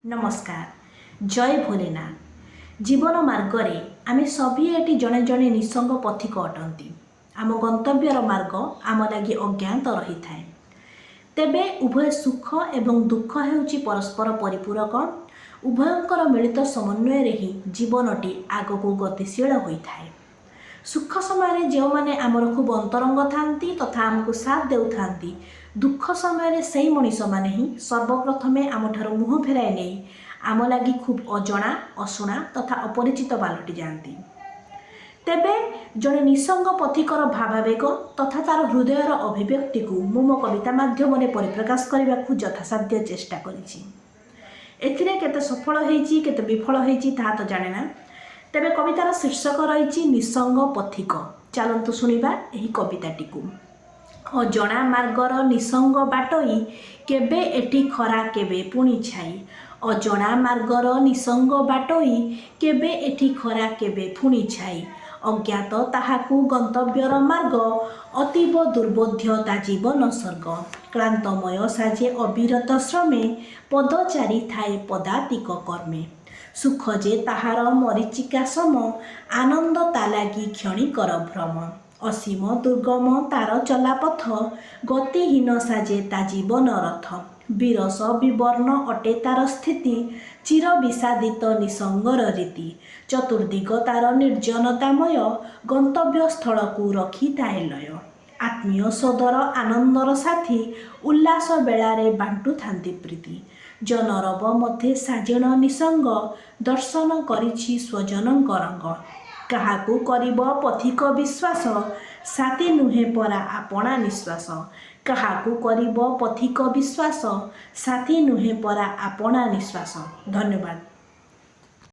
ନମସ୍କାର, ଜୟ ଭୋଲେନାଥ। ଜୀବନ ମାର୍ଗରେ ଆମେ ସଭିଏଁ ଏଠି ଜଣେ ଜଣେ ନିଃସଙ୍ଗ ପଥିକ ଅଟନ୍ତି। ଆମ ଗନ୍ତବ୍ୟର ମାର୍ଗ ଆମ ଲାଗି ଅଜ୍ଞାତ ରହିଥାଏ। ତେବେ ଉଭୟ ସୁଖ ଏବଂ ଦୁଃଖ ହେଉଛି ପରସ୍ପର ପରିପୂରକ। ଉଭୟଙ୍କର ମିଳିତ ସମନ୍ୱୟରେ ହିଁ ଜୀବନଟି ଆଗକୁ ଗତିଶୀଳ ହୋଇଥାଏ। ସୁଖ ସମୟରେ ଯେଉଁମାନେ ଆମର ଖୁବ୍ ଅନ୍ତରଙ୍ଗ ଥାନ୍ତି ତଥା ଆମକୁ ସାଥ ଦେଉଥାନ୍ତି, ଦୁଃଖ ସମୟରେ ସେଇ ମଣିଷମାନେ ହିଁ ସର୍ବପ୍ରଥମେ ଆମଠାରୁ ମୁହଁ ଫେରାଇ ନେଇ ଆମ ଲାଗି ଖୁବ୍ ଅଜଣା, ଅଶୁଣା ତଥା ଅପରିଚିତ ପାଲଟି ଯାଆନ୍ତି। ତେବେ ଜଣେ ନିଃସଙ୍ଗ ପଥିକର ଭାବାବେଗ ତଥା ତା'ର ହୃଦୟର ଅଭିବ୍ୟକ୍ତିକୁ ମୁଁ ମୋ କବିତା ମାଧ୍ୟମରେ ପରିପ୍ରକାଶ କରିବାକୁ ଯଥାସାଧ୍ୟ ଚେଷ୍ଟା କରିଛି। ଏଥିରେ କେତେ ସଫଳ ହେଇଛି, କେତେ ବିଫଳ ହେଇଛି, ତାହା ତ ଜାଣେ ନା। ତେବେ କବିତାର ଶୀର୍ଷକ ରହିଛି ନିଃସଙ୍ଗ ପଥିକ। ଚାଲନ୍ତୁ ଶୁଣିବା ଏହି କବିତାଟିକୁ। ଅଜଣା ମାର୍ଗର ନିଃସଙ୍ଗ ବାଟୋଇ, କେବେ ଏଠି ଖରା କେବେ ପୁଣି ଛାଇ। ଅଜଣା ମାର୍ଗର ନିଃସଙ୍ଗ ବାଟୋଇ, କେବେ ଏଠି ଖରା କେବେ ପୁଣି ଛାଇ। ଅଜ୍ଞାତ ତାହାକୁ ଗନ୍ତବ୍ୟର ମାର୍ଗ, ଅତୀବ ଦୁର୍ବୋଧ୍ୟ ତା ଜୀବନ ସର୍ଗ। କ୍ଳାନ୍ତମୟ ସାଜେ ଅବିରତ ଶ୍ରମେ, ପଦଚାରୀ ଥାଏ ପଦାତିକ କର୍ମେ। ସୁଖ ଯେ ତାହାର ମରୀଚିକା ସମ, ଆନନ୍ଦ ତା ଲାଗି କ୍ଷଣିକର ଭ୍ରମ। ଅସୀମ ଦୁର୍ଗମ ତାର ଚଲାପଥ, ଗତିହୀନ ସାଜେ ତା ଜୀବନ ରଥ। ବିରସ ବିବର୍ଣ୍ଣ ଅଟେ ତାର ସ୍ଥିତି, ଚିର ବିଷାଦିତ ନିଃସଙ୍ଗର ରୀତି। ଚତୁର୍ଦିଗ ତାର ନିର୍ଜନତାମୟ, ଗନ୍ତବ୍ୟ ସ୍ଥଳକୁ ରଖିଥାଏ ଲୟ। ଆତ୍ମୀୟ ସୋଦର ଆନନ୍ଦର ସାଥୀ, ଉଲ୍ଲାସ ବେଳାରେ ବାଣ୍ଟୁଥାନ୍ତି ପ୍ରୀତି। ଜନରବ ମଧ୍ୟେ ସାଜିଣ ନିଃସଙ୍ଗ, ଦର୍ଶନ କରିଛି ସ୍ୱଜନଙ୍କ ରଙ୍ଗ। କାହାକୁ କରିବ ପଥିକ ବିଶ୍ୱାସ, ସାଥୀ ନୁହେଁ ପରା ଆପଣା ନିଶ୍ୱାସ। କାହାକୁ କରିବ ପଥିକ ବିଶ୍ୱାସ, ସାଥୀ ନୁହେଁ ପରା ଆପଣା ନିଶ୍ୱାସ। ଧନ୍ୟବାଦ।